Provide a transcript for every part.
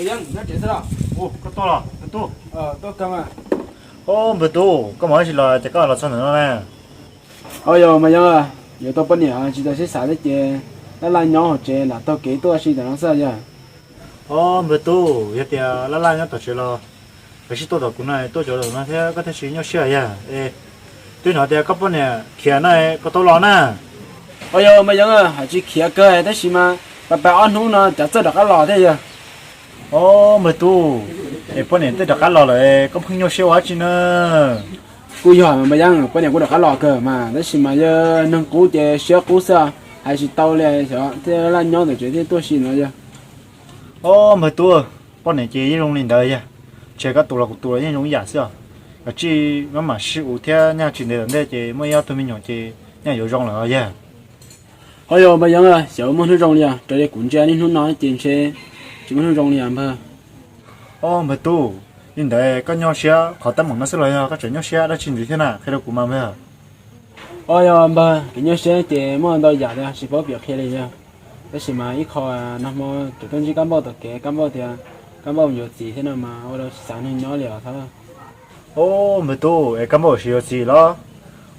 Yeeb, nyob tsev xwb los? Koj tuaj los npawg tub? Tuaj kawg mas. Ob, npawg tub, koj mus dab tsi los ces koj los txog ntawm no na? Au yog mas Yeeb, yuav tau poj niam tsis tau sib xav thiab ces laj laj nyob hauv tsev lam taug kev tuaj si ntawm no xwb yog. Ob, npawg tub, yog tias laj laj nyob tom tsev los kav tsij tuaj tom kuv no, tuaj cov no thiab koj thiaj tsis nyuaj siab yog. Es twb hnov tias koj poj niam khiav na, koj tau los na? Au yog mas Yeeb, hais tsis khiav kawg tab sis mas pab pab ob hnub no cav txawj rov qab los thiab yog. Ob, npawg tub, es poj niam twb rov qab los lawm koj pheej nyuaj siab ua dab tsi na? Kuj yog mas Yeeb, poj niam kuj rov qab los kawg mas tab sis mas yog neeg qub ces siab qub xwb, hais tsis tau li xyov thiaj laj nyob ntawm tsev thiaj tuaj si no yog. Ob, npawg tub, poj niam ces yeej zoo li ntawd yog. Ntshe koj tus los kuv tus los yeej zoo ib yam xwb os. Kav tsij maj mam sib uv thiab nyaj tsis ntev tom ntej ces muaj ib ob tug me nyuam ces nyaj yuav zoo lawm os yog. Au yog npawg Yeeb, xyov muaj hnub zoo li os, raws li kuv ntsia niaj hnub no ces ntshe tsis muaj hnub zoo li os npawg. Ob, npawg tub, li ntawd koj nyuaj siab qhov teeb meem no xwb los yog koj tseem nyuaj siab dab tsi ntxiv thiab na, qhia rau kuv mas npawg. Au yog npawg, kev nyuaj siab ces muaj ntau yam li tsis paub piav qhia li yog. Tab sis mas ib qho nag hmo tseem tuaj ntsib Kab Npauj tom kev, Kab Npauj tias Kab Npauj mus yuav txiv thiab no mas ua rau tsis xav neeg nyob li os thab. Ob, npawg tub, es Kab Npauj tsis yuav txiv los?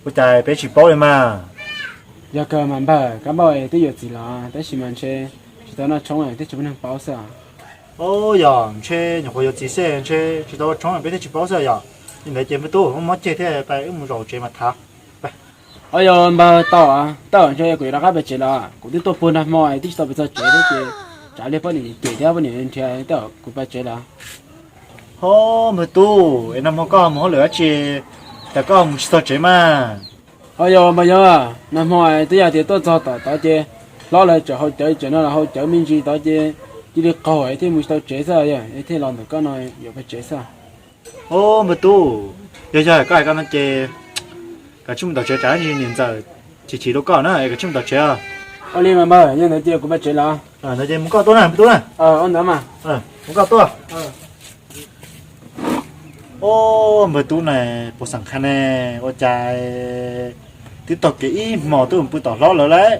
Ua cas peb tsis paub li mas? Yog kawg mas npawg, Kab Npauj twb yuav txiv los tab sis mas ntshe tsis tau noj tshoob thiab tsis muaj neeg paub xwb os. Ob, yog ntshe nyuam qhuav yuav txiv xwb ntshe tsis tau ua tshoob peb thiaj tsis paub xwb yog. Li ntawd ces npawg tub, muab mob ceg thiab pais wb mus zaum tsev mas thav. Au yog npawg, tau, tau ntshe kuv yuav rov qab pais tsev los, kuv twb tuaj puag nag hmo twb tsis tau pais txog tsev thiab ces tsam li poj niam cem thiab poj niam nrhiav tej kuv pais tsev los. Ob, npawg tub, es nag hmo koj mus hauj lwm dab tsi tas koj mus tsis txog tsev mas? Au yog npawg, yog nag hmo twb yog tias tuaj txog tom tod ces hlob lawv tseem haus cawv, tseem no los haus cawv me ntsis tod ces cia li qaug thiaj mus tsis tau tsev xwb, thiaj los ntawm koj no yuav pais tsev xwb. Ob, npawg tub, yog yog koj hais koj no ces kav tsij mus tom tsev, tsam niam ntxawm chim chim rau koj na, es kav tsij mus tom tsev. Ua li mas npawg, yog ntawd ces kuv pais tsev lawm. Ntawd ces mus koj tuaj na npawg tub na. Ua ntawd mas. Mus koj tuaj. Ob, npawg tub na, puas xam khas ne, ua cas twb taug kev ib hmos twb mus pw tom hlob lawv lawm,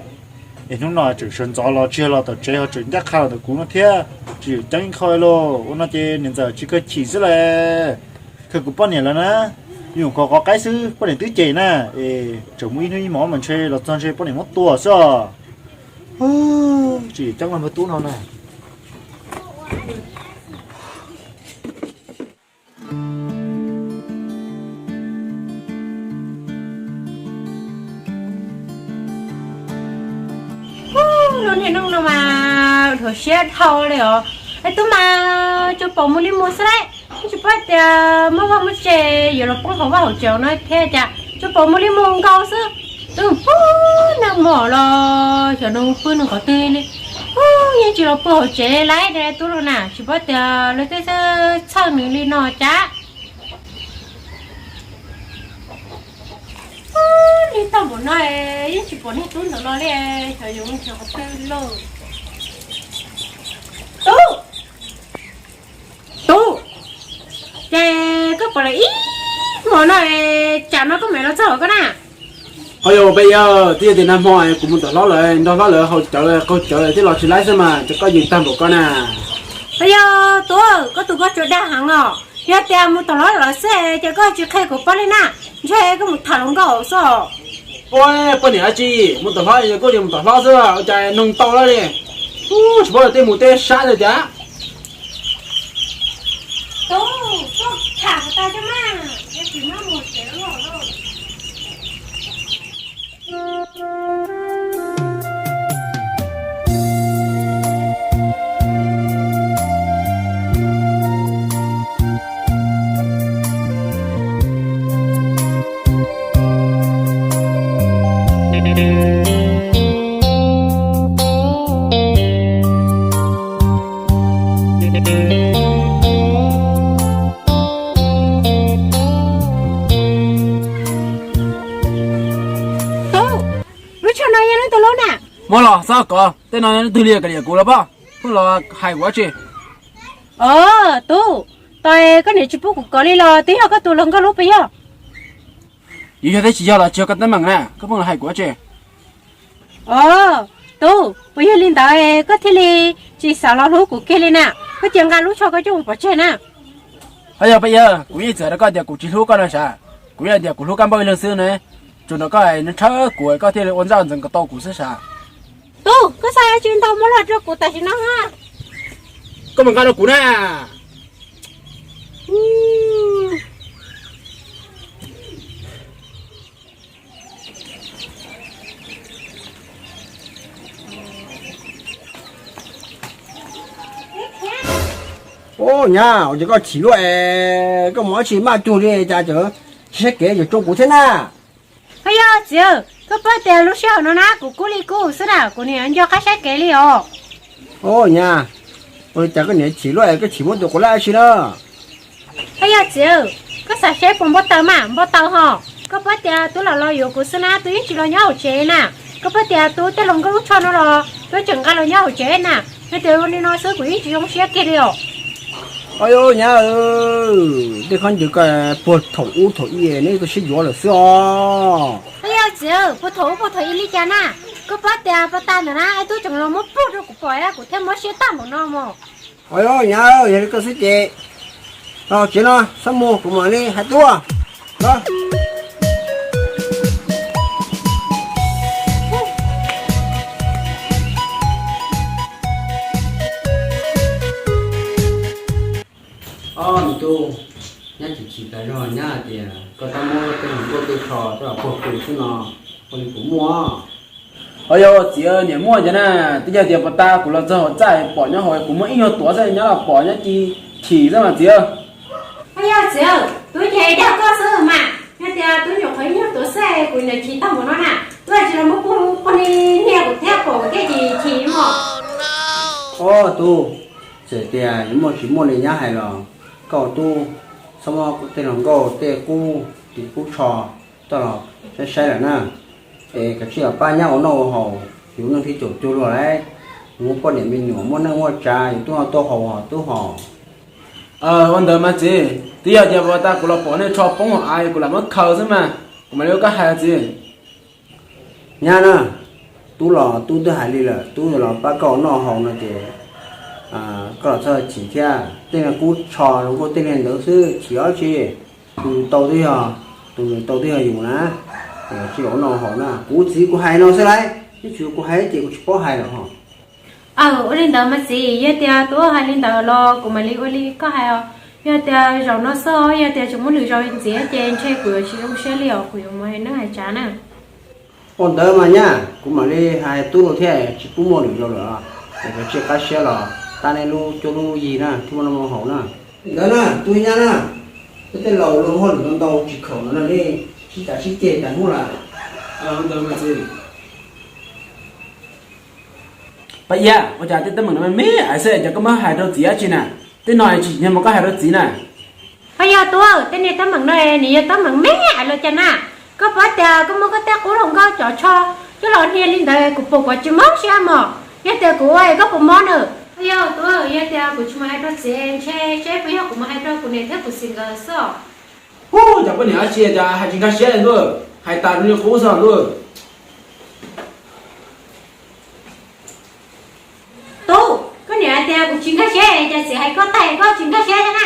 es hnub no tseem sawv ntxov los tsis yog los tom tsev ho tseem ncaj qha los ntawm kuv no thiab, tsis yeem ceeb ib qho lauj. Ua no ces niam ntxawm tsis kawg chim xwb las, kawg kuv poj niam lawm na. Nyuam qhuav qov qaib xwb poj niam twb cem na, es tseem mus ib hnub ib hmos mas ntshe los txog ntshe poj niam muab tua xwb os. Tsis yeem ceeb los npawg tub no na. Lub niaj hnub no mas dhuav siab dhau li os. Es tub mas tsuas pom mus li mus xwb lauj, tsis paub tias muaj vaj muaj tse yuav los poob hauv vaj hauv tsev no thiab cas tsuas pom mus li mus nkaus xwb. Twb pw nag hmo los xyov nws pw nws qhov twg li, yeej tsis los pw hauv tsev li lauj tub los na, tsis paub tias lawv twb txhawj nws li no cas. Lig tag npaum no yeej tsis pom niag tub ntawd los li, xyov yus mus nrhiav qhov twg lauj. Tub, tub, ces koj pom lawm ib hmo no, tsam no koj mam los txog koj na. Ho yog peb yog twb yog tias nag hmo kuv mus tom hlob lawm, nrog hlob lawv haus cawv qaug cawv thiab los tsis laib xwb mas ces koj yeej tag npaum koj na. Ho yog tub, koj tus koj tsuas dag heev os, yog tias mus tom hlob lawv xwb ces koj tsis qhia kuv paub li na, ntshe koj mus tham hluas nkauj xwb. Ua poj niam dab tsi, mus tom hlob yog koj yeej mus tom hlob xwb ua cas noog tau lawm li. Tsis paub tej mus tej sab li cas. Tub, koj tham kom tag coj mas, yog tsis muab mus tsev luaj lauj. Tub, lub tsho no yog leej twg lub na? Muab los xav kov tej no leej twg li, kav liam kuv los poj, pheej los hais kuv dab tsi? Tub, tos koj niam tsis pub kuv kov li los twb yog koj tus hluas nkauj lub puas yog? Yuav yog thiab tsis yog los tsis yog koj teeb meem na, koj pheej los hais kuv dab tsi? Tub, puas yog li ntawd koj thiaj li tsis xav los hlub kuv kiag li na? Koj cia nqa lub tsho koj coj mus pov tseg na. Ho yog Paj Yawg, kuv yeej txawm rau koj tias kuv tsis hlub koj no sav. Kuv yeej tias kuv hlub Kab Npauj ib leeg xwb ne. Tsuas ntawm koj nws tshawb kuv koj thiaj li ua ntsaj ntxeev kom tau kuv xwb sav. Tub, koj xav tsis ntau muab los rau kuv tam sim no. Koj mus nqa rau kuv na. Ub, nyab, ua cas koj chim luaj es koj mus dab tsi maj cuag li cas, tsis saib kev tseem tsoo kuv thiab na. Ho yog txiv, koj paub tias lub sij hawm no na kuv kub li kub xwb na, kuv niam nco qab saib kev li os. Ub, nyab, ua li cas koj niam chim luaj es koj chim muab tus quav lab dab tsi na? Ho yog txiv, koj xav saib puas npau taws mas npau taws ho. Koj paub tias tub los los yuav kuv xwb na, tub yeej tsis los nyob hauv tsev na. Koj paub tias tub tej hluas nkauj lub tsho no los tub tseem nqa los nyob hauv tsev na. Yog tias ua li no xwb kuv yeej tsis zoo siab kiag li os. Nyab, tej khaub ncaws ko puag thaum ub thaum i neb tau sib yuav lawm xwb os. Ho yog txiv, puag thaum ub puag thaum i li cas na? Koj paub tias pas tas ntawm na es tub tseem los muab puag rau kuv pom, kuv thiaj mob siab tag npaum no mog. Nyab, yog li koj xwb ces los tsev no, txhob mus, kuv mam li hais tub. Ob, me tub, nyab chim chim tas zog, nyab hais tias koj tab muab tej hluas nkauj tej tsho coj los puag pw xwb no, ua li puas muaj? Ho yog txiv, niam muaj cas na, twb yog tias pas tas kuv los txog hauv txaj pom nyob hauv, kuv muab ib nyuag tuav xwb, nyab los pom nyab cia chim xwb mas txiv. Ho yog txiv, tub ces dag koj xwb mas, yog tias tub nyuam qhuav ib nyuag tuav xwb kuv niam chim tag npaum no na, tub tsis los muab puag pog ni niag kuv thiab pom kuv thiaj chim chim mog. Ob tub, txawm tias yuav muaj tsis muaj li nyab hais los koj tub txhob muab tej hluas nkauj tej qub ris qub tsho coj los saib saib lawm na. Es kav tsij los pab nyab ua noj ua haus, yus neej thib caum cuag luag lauj, yus muaj poj niam me nyuam muaj neej muaj tsav yus tub ho tuaj haus tub ho. Ua ntawd mas txiv, twb yog tias pas tas kuv los pom nej tsho poob hauv av kuv lam muab khaws xwb mas, kuv mam li ua koj hais txiv. Nyab na, tub los tub twb hais li lawm, tub yuav los pab koj ua noj haus no ces koj los txhob chim thiab. Tej niag qub tsho zoo nkauj tej niag ntawd xwb chim dab tsi, tus tau twb yog, tus nws tau twb yog yus na. Tsis los ua noj haus na, kuv txiv kuv hais no xwb lauj, ib txwm kuv hais ces kuv tsis paub hais lawm ho. Aw, ua li ntawd mas txiv, yog tias tub hais li ntawd los kuv mam li ua li koj hais os. Yog tias zaum no xwb, yog tias tseem muaj lwm zaus ntxiv ces ntshe kuv yuav tsis zoo siab li os, kuv yuav mus hais neej hais tsav na. Ua ntawd mas nyab, kuv mam li hais tub thiab, tsis pub muaj lwm zaus lawm, es kav tsij qab siab los tab nej lub cuab lub yig na, thiaj muaj noj muaj haus na. Ntawd na, tub nyab na, peb tej laus luag muaj lwm ntau tsis khaum no ne, sib cav sib ceg tas hnub lawm. Paj Iab, ua cas tej teeb meem no me me xwb es koj muab hais rau txiv dab tsi na? Tej no tsis yog mas koj hais rau txiv na. Ho yog tub, tej niag teeb meem no nws yog teeb meem me los cas na? Koj paub tias koj muab koj tej qub hluas nkauj cov tsho coj los hnia li ntawd kuv pom kuv tsis mob siab mog. Yog tias kuv ua es koj puas mob na? Ho yog tub, yog tias kuv tsis mus hais rau txiv ntshe seb puas yog kuv mus hais rau kuv niam thiab kuv txiv nkawd xwb. Hu, cov poj niam dab tsi cas hais tsis nkag siab li ntuj, hais tas zoo li qub xwb ntuj. Tub, koj niam hais tias kuv tsis nkag siab, cas txiv hais koj tag koj tsis nkag siab thiab na.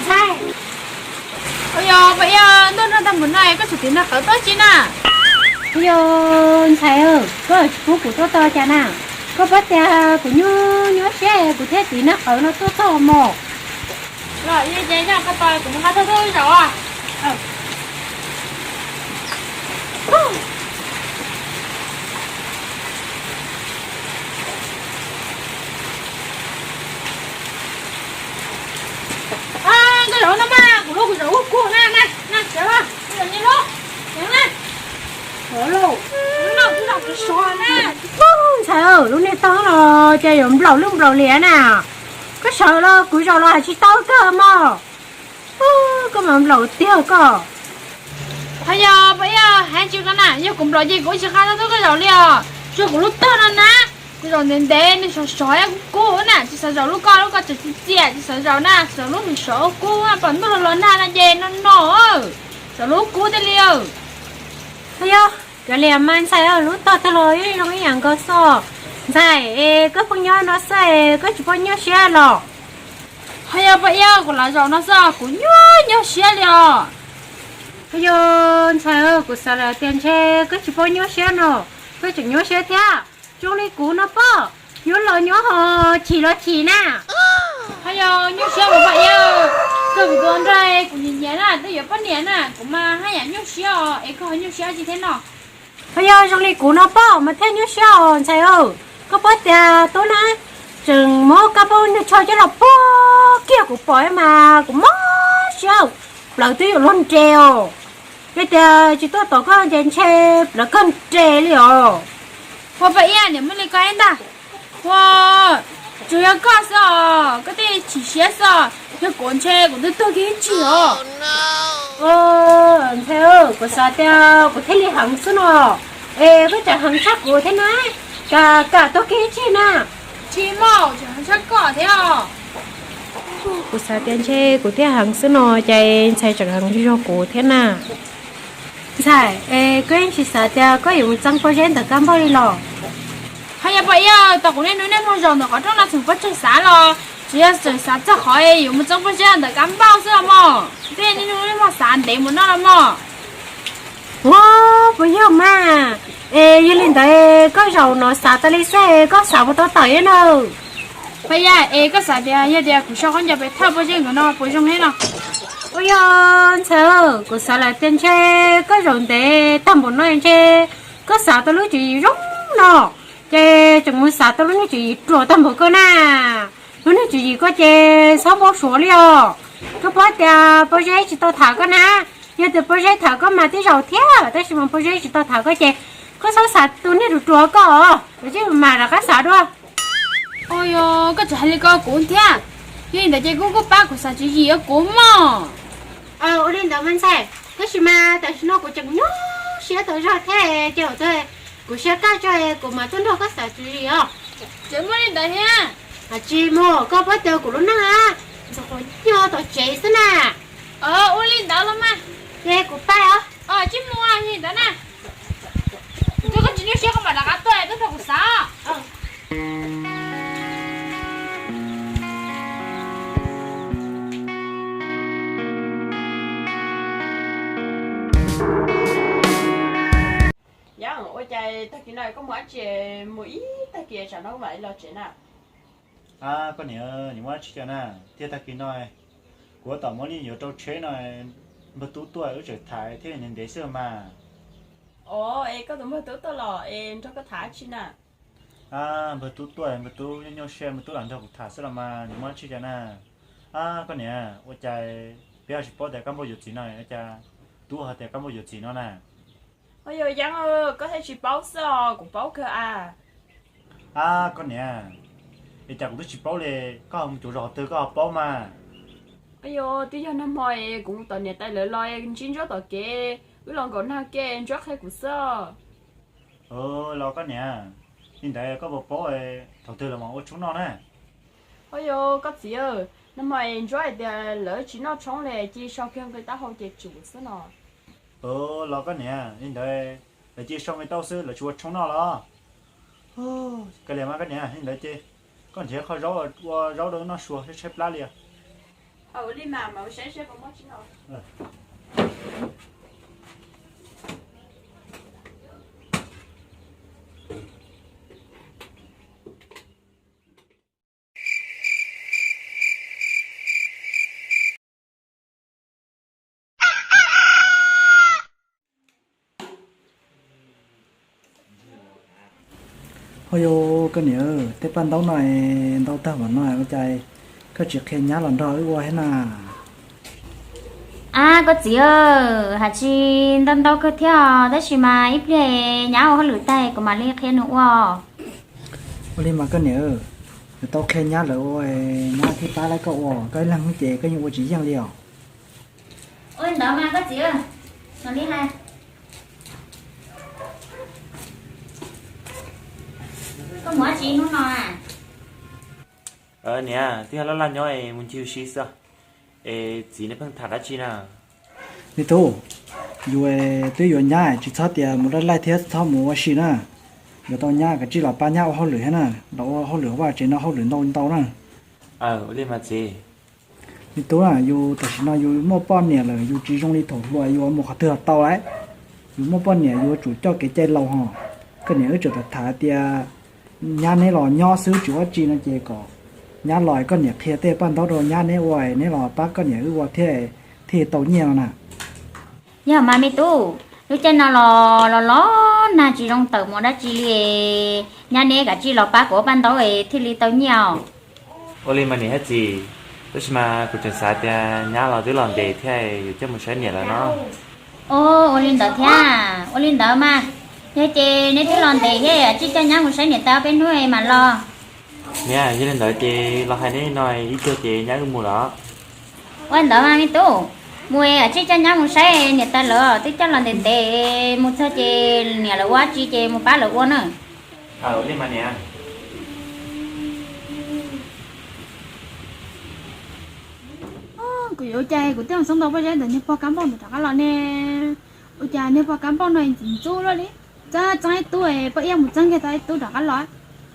Ntxhais, ua yog Paj Iab, ntuj nrog tag mus no koj tseem tiv nag qawv tuaj tsi na? Ua yog ntxhais, koj tsis pub kuv tuaj tog cas na? Koj paub tias kuv nyuaj nyuaj siab kuv thiaj tiv nag qawv no tuaj tog mog. Los yeej ces nyob qhov tod kuv mus nqa tau tub zaum. Nkauj zaum no mas kuv lub kuv zaum ub kuj na na na, sawv los kuv zaum nyias lub, sawv na. Lub no kuv zaum sov na. Ntxhais, lub niag tog no ces yuav nplaum lwj nplaum liam na. Koj sawv los kuv zaum los hais tsis tau kawg mog. Koj mas nplaum tiag koj. Ho yog Paj Iab hais tsis qab na, yog kuv nplaum ces kuv tsis qab tau tub koj zaum li os, tsuas kuv lub tog no na. Kuv zaum ntev ntev, nej sov sov ua kub na, tsis xav zaum lub koj, lub koj tseem txias txias, tsis xav zaum na, zaum lub nws sov ua kub, pom ntuj los los nag no ces no no, zaum lub kub thiaj li. Ho yog, kav liam mas ntxhais, lub tog twg los yeej zoo ib yam nkaus xwb. Ntxhais, es koj pheej nyob no xwb es koj tsis paub nyuaj siab los? Ho yog poj iab, kuv los zaum no xwb kuv nyuaj nyuaj siab li os. Ho yog ntxhais, kuv xav lawm tias ntshe koj tsis paub nyuaj siab no, koj tseem nyuaj siab thiab. Zoo li kuv no poj, nyuaj los nyuaj ho chim los chim na. Ho yog nyuaj siab mas poj iab, koj kuv tus nraug kuv nyiam nyiam na, twb yuav poj niam na, kuv mas haj yam nyuaj siab os, es koj ho nyuaj siab tsis thiab no? Ho yog zoo li kuv no poj mas thiaj nyuaj siab os ntxhais. Koj paub tias tub na, tseem muab kab npauj nws tsho coj los pog kiag kuv pom mas kuv mob siab, plawv twb yuav luag nres os. Yog tias tsis tuaj tom koj ces ntshe plawv kawg nres li os. Ua poj iab, niam muab li koj ib ntag. Ua, tsuas yog koj xwb os, koj thiaj chim siab xwb os, yog kuv ntshe kuv twb tuag kiag ib tsig os. Ntxhais, kuv xav tias kuv thiaj li heev xwb no, es koj tseem heev tshaj kuv thiab na, kam kam tuag kiag ib tsig na. Tsis muaj, tseem heev tshaj koj thiab os. Kuv xav tias ntshe kuv thiaj heev xwb no ces ntxhais tseem heev zog kuv thiab na. Ntxhais, es koj yeej tsis xav tias koj yuav mus txeeb pob zeb ntawm kab npauj li los? Ho yog poj iab, tau kuv niaj hnub niaj hmo zaum ntawm qhov rooj no tseem pov tseg xav los, tsuas yog tseem xav txog qhov yuav mus txeeb pob zeb ntawm kab npauj xwb los mog, tej niaj hnub niaj hmo xav ntev mus no los mog. Ua, puas yog mas? Es yog li ntawd koj zaum no xav tas li xwb, koj xav puas tau tawm thiab na? Poj iab, es koj xav tias yog tias kuv sau khaub ncaws pem thawj pob zeb nkawd no puas zoo thiab no? Ua yog ntxhais, kuv xav lawm tias ntshe koj zaum ntev tag npaum no ntshe koj xav tau lub tswv yim zoo no, ces tseem mus xav tau lub niag tswv yim ruam tag npaum koj na. Lub niag tswv yim koj ces txhob npau suav li os. Koj paub tias pob zeb tsis tau tham koj na, yog tias pob zeb tham koj mas twb zaum thiab, tab sis mas pob zeb tsis tau tham koj ces koj txhob xav tus niag ruam ruam koj os, koj cia li mam rov qab xav dua. Ua yog koj tseem hais li ko kuv thiab, yog li ntawd ces koj kuj pab kuv xav tswv yim rau kuv mog. Ua li ntawd mas ntxhais, tab sis mas tam sim no kuv tseem nyuaj siab tau zog thiab, ces kuv siab kaj tso kuv mam tuaj nrog koj xav tswv yim os. Tseem muaj li ntawd thiab? Tsis muaj, koj paub tias kuv lub neej ntxhov qhov nyob tom tsev xwb na. Ua li ntawd los mas, ces kuv pab os. Tsis muaj li ntawd na. Koj tsis nyuaj siab koj mam rov qab tuaj, tuaj nrog kuv xav. Yog ua cas tag kis no koj mus dab tsi, mus ib tag kis tsam no mam li los tsev na? Koj niam, niam muaj dab tsi cas na? Tiag tag kis no kuv tab tom muab li yuav rau tsheb no, npawg Tub tuaj wb tseem tham thiab ntev ntev xwb mas. Os, es koj tus npawg Tub tuaj los es nrog koj tham dab tsi na? Npawg Tub tuaj, npawg Tub nyuaj nyuaj siab, npawg Tub los nrog kuv tham xwb los mas, niam muaj dab tsi cas na? Koj niam, ua cas peb ho tsis paub tias kab npauj yuav txiv no, ua cas Tub ho tias kab npauj yuav txiv no na? Ua yog Yeeb, koj thiaj tsis paub xwb os, kuv paub kawg as. Koj niam, es cas kuv twb tsis paub li, koj ho mus cuav zos qhov twg koj ho paub mas? Ua yog twb yog nag hmo es kuv mus tom niam tais lawv los ntsib Ntsuab tom kev, wb los nkaum nag ke Ntsuab qhia kuv xwb. Los koj niam, li ntawd koj puas paub thaum twg lawv mam ua tshoob noj na? Ua yog koj txiv, nag hmo es Ntsuab hais tias lawv tsis noj tshoob li, cia sau kiag nqi taub hau ces tsum xwb no. Los koj niam, li ntawd lawv cia sau nqi taub xwb, lawv tsis ua tshoob noj los? Kav liam mas koj niam, li ntawd ces koj nrhiav qho zaub ua zaub rau wb noj sua, tshaib plab li. Ho yog koj niam, tej paj ntaub no ntau tag npaum no ua cas koj tsis qhia nyab los nrog wb ua thiab na? Ab, koj txiv, hais tsis ntau ntau kawg thiab os, tab sis mas ib pliag nyab ua hauj lwm tag kuv mam li qhia nws ua. Ua li mas koj niam, kuv tau qhia nyab lawv ua, nyab thiaj pab lawv koj ua, koj ib leeg ces koj yeej ua tsis yeej li os. Ua li ntawd mas koj txiv, mam li hais. Koj mus dab tsi hnub no? Niam, twb yog laj laj nyob es mus ncig ua si xwb. Es txiv nej pheej tham dab tsi na? Me tub, yus twb yuav nyab, tsis txhob tias mus laj laj thiab txhob mus ua si na. Yuav tau nyab kav tsij los pab nyab ua hauj lwm thiab na, los ua hauj lwm vaj tsev no hauj lwm ntau ntau na. Ua li mas txiv. Me tub, yus tam sim no yus muaj poj niam lawm, yus tsis zoo li thaum hluas yus mus qhov twg los tau lawm. Yus muaj poj niam yus yuav tsum coj kev cai laus hos. Koj niam wb tseem tham tham tias nyab neb los nyob xwb tsis ua dab tsi no ces kom nyab los koj niam qhia tej paj ntaub rau nyab neb ua, neb los pab koj niam wb ua thiab thiaj tau nyiaj no na. Yog mas me tub, lub caij no los los los nag tsis zoo tawm mus dab tsi li, nyab neb kav tsij los pab kuv ua paj ntaub thiaj li tau nyiaj os. Ua li mas niam thiab txiv, tab sis mas kuv tseem xav tias nyab los twb los ntev thiab yuav coj mus saib niam lawm no. Ua li ntawd thiab, ua li ntawd mas, yog ces neb twb los ntev thiab, tsij coj nyab mus saib niam tais peb hnub mam los. Niam, yog li ntawd ces los hais neb no ib pliag ces nyab wb mus los. Ua li ntawd mas me tub, mus tsij coj nyab mus saib niam tais lawv, twb coj los ntev ntev, mus txog ces niam lawv ua dab tsi ces mus pab lawv ua na. Ua li mas niam. Kuv yuav ua cas kuv thiaj mus txeeb tau pob zeb ntawm niag pog kab npauj ntawd rov qab los ne? Ua cas niag pog kab npauj no ntxim ntxub luaj li. Txeeb txeeb ib tug, poj iab mus txeeb kiag tau ib tug rov qab los.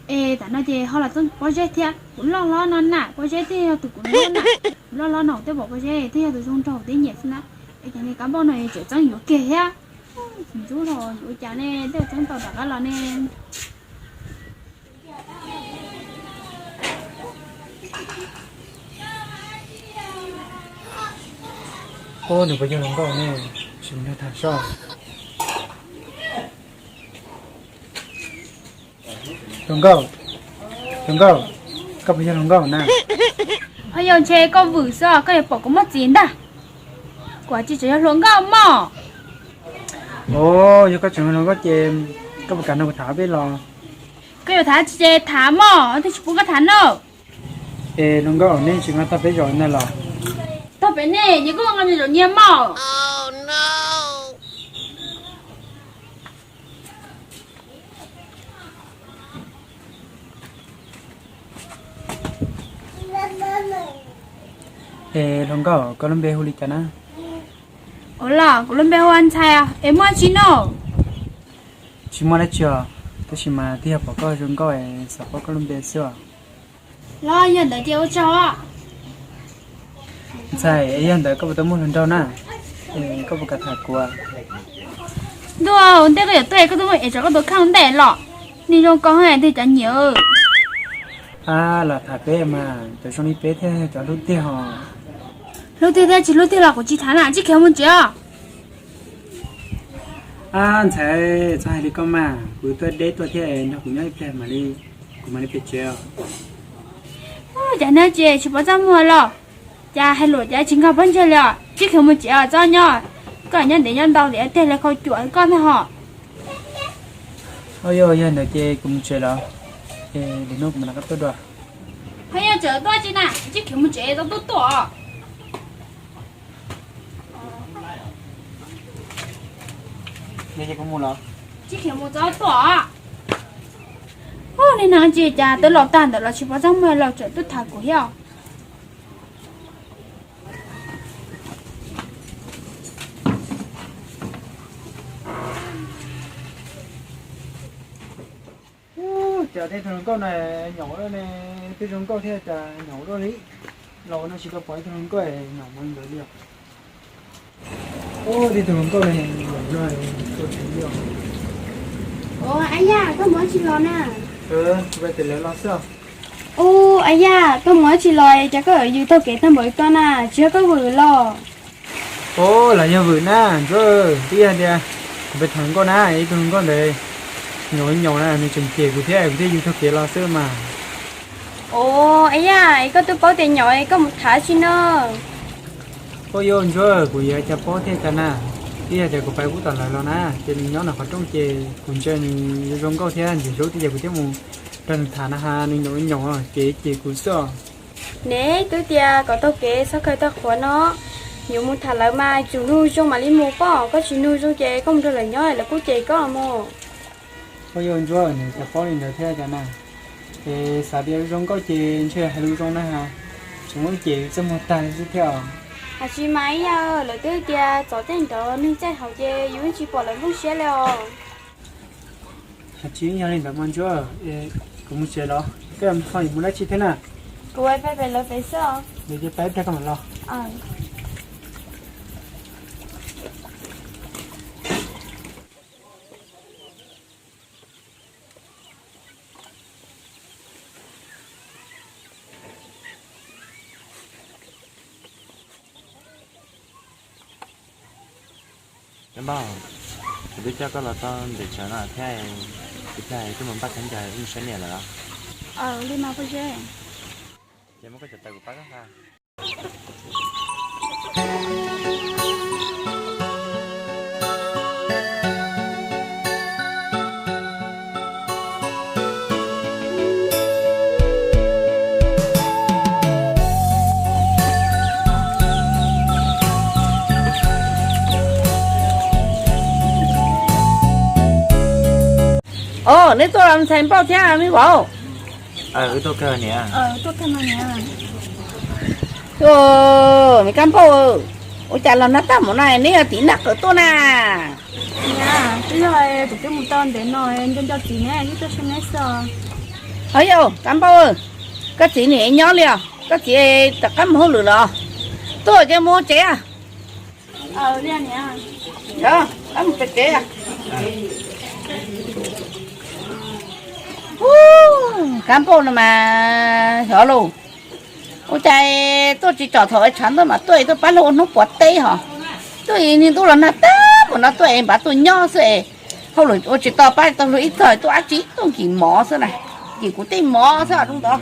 Es tam no ces ho los txeeb pob zeb thiab. Kuv loj hlob no na, pob zeb thiaj yog tus kuv hlub na. Kuv loj hlob no kuv thiaj pom pob zeb thiaj yog tus zoo nraug thiab nyiam xwb na. Es cov niag kab npauj no tseem txeeb yuav kiag thiab. Ntxub los yuav ua cas ne, tej txeeb tau rov qab los ne. Ub, nws puas yog hluas nkauj ne? Sim nrog tham soj. Hluas nkauj, hluas nkauj, koj puas yog hluas nkauj na? Ho yog ntshe koj vwm xwb, koj yuav pom kuv muaj txiv ntag. Kuv tsis tseem yog hluas nkauj mog. Os, yog koj tseem yog hluas nkauj ces koj puas kam nrog kuv tham peb los? Koj yuav tham tsis ces tham mog, twb tsis pub koj tham na. Es hluas nkauj, neb tsis nqa tog peb zaum ntag los? Tog pem nej, nyias kuj nqa nyias zaum nyias mog. Es hluas nkauj, koj lub npe hu li cas na? Ua los kuv lub npe hu ua Ntxhais os, es muaj dab tsi no? Tsis muaj dab tsi os, tab sis mas twb yog pom koj zoo nkauj es xav paub koj lub npe xwb os. Los yog ntawd ces ua tsaug. Ntxhais, es yog ntawd koj puas tau muaj hluas nraug na? Koj puas kam tham kuv? Ntuj, ua ntej koj yuav tuaj koj twb muab ev tso koj tus kheej ntej los. Neeg zoo koj twg cov nyiam. A, los tham peb mas, cov zoo li peb thiaj yog cov hlub tiag hos. Hlub tiag thiab tsis hlub tiag los kuv tsis tham na, tsib khiav mus tsev os. A, ntxhais, txhob hais li koj mas, kuv tuaj deb tuaj thiab, nrog kuv nyob ib pliag mam li, kuv mam li pem tsev os. Cas neb tsis tsis pov txaj muag los, cas hais lus cas tsis nkag pob ntseg li os, tsib khiav mus tsev os txhob nyob. Koj nyob ntev nyob ntau tiag tiag li khau cuam koj ntag hos. Yog ntawd ces kuv mus tsev los, es hnub kuv mam rov qab tuaj dua. Ho yog tseem tuaj tsis na, tsib khiav mus tsev tau tuaj tuaj. Tsib khiav mus txhob tuaj. Ub, niag neeg tsis cas twb los tag ntawd los tsis pov txaj muag los tseem tuaj tham kuv thiab. Ub, cas tej tug hluas nkauj no nyaum luaj ne, twb zoo nkauj thiab cas nyaum luaj li. Laus no tsis tau pom ib tug hluas nkauj nyaum mus li ntawd li os. Ub, tej tug hluas nkauj no nyaum no tua tsev li os. Ua, a yaj, koj mus dab tsi los na? Kuv pem lawv los xwb. Ub, a yaj, koj mus dab tsi los cas koj yws taug kev tag npaum li ko na, tsis yog koj vwm los? Ub, los yog vwm na, Ntsuab, twb yog tias kuv pem tham hluas nkauj na, ib tug hluas nkauj ntawd nyaum nyaum na, nws tseem cem kuv thiab kuv thiaj yws taug kev los xwb mas. Ub, a yaj, es koj twb paub tias nyaum es koj mus tham dab tsi no? Ub, yog Ntsuab, kuv yuav cas paub thiaj cas na, twb yog tias kuv pais ub tom lawv los na, ces nws nyob ntawm qhov rooj ces kuv ntsia nws zoo nkauj thiab ntxim hlub thiab ces kuv thiaj mus nrog nws tham na has, nws nyaum nyaum ces cem kuv xwb. Neb twb tias kom taug kev txhob khaws tag qhuav no, yuav mus tham lawv mas tsum nug zoo mam li mus pob, koj tsis nug zoo ces koj mus nrog lawv nyob lawv kuj cem koj mus. Ua yog Ntsuab, nws cas paub li ntawd thiab cas na? Es xav tias zoo nkauj ces ntshe hais lus zoo na has, tseem muab ces txaj muag tag li xwb thiab os. Hais tsis mas ib yam lawv twb tias txom txaij nrov neeg txaij haus ces yus yeej tsis pom lawv nplooj siab li os. Hais tsis yog li ntawd mas Ntsuab, kuv mus tsev los, koj ho yuav mus dab tsi thiab na? Kuv pab pem lawv pem xwb os. Nws ces pab tag koj mam los. Cov npauj, kuv twb coj koj los tau ntev tsawv no thiab, kuv thiaj twb mus npaj khaub ncaws wb mus saib niam lawm os. Li mas pog Zeb. Ces muab koj cov taws kuv pab koj nqa. Os, neb tuaj los ntxhais npauj thiab me vauv. Tuaj, me kab npauj, ua cas los nag tag mus no neb yog tim nag qawm tuaj na? Twb yog kuv twb mus tau ntev no, nco nco txiv ne, wb tuaj saib neb xwb. Hos yog kab npauj, koj txiv nim nyob li os? Koj txiv rov qab mus hauj lwm los? Tuaj ces mus tsev. Mus tsev. Kab npauj no mas xyov lauj, ua cas tuaj tsis tsom thaum tshav ntuj mas tuaj es tuaj pab luag ua hnub puav teb hos. Tuaj es niaj ntuj los nag tag mus no tuaj es npav tuaj nyob xwb es hauj lwm ua tsis tau, pab tau luag ib txog tuaj dab tsi tuaj nkim mov xwb na, nkim kuv tej mov xwb os zoo ntawd.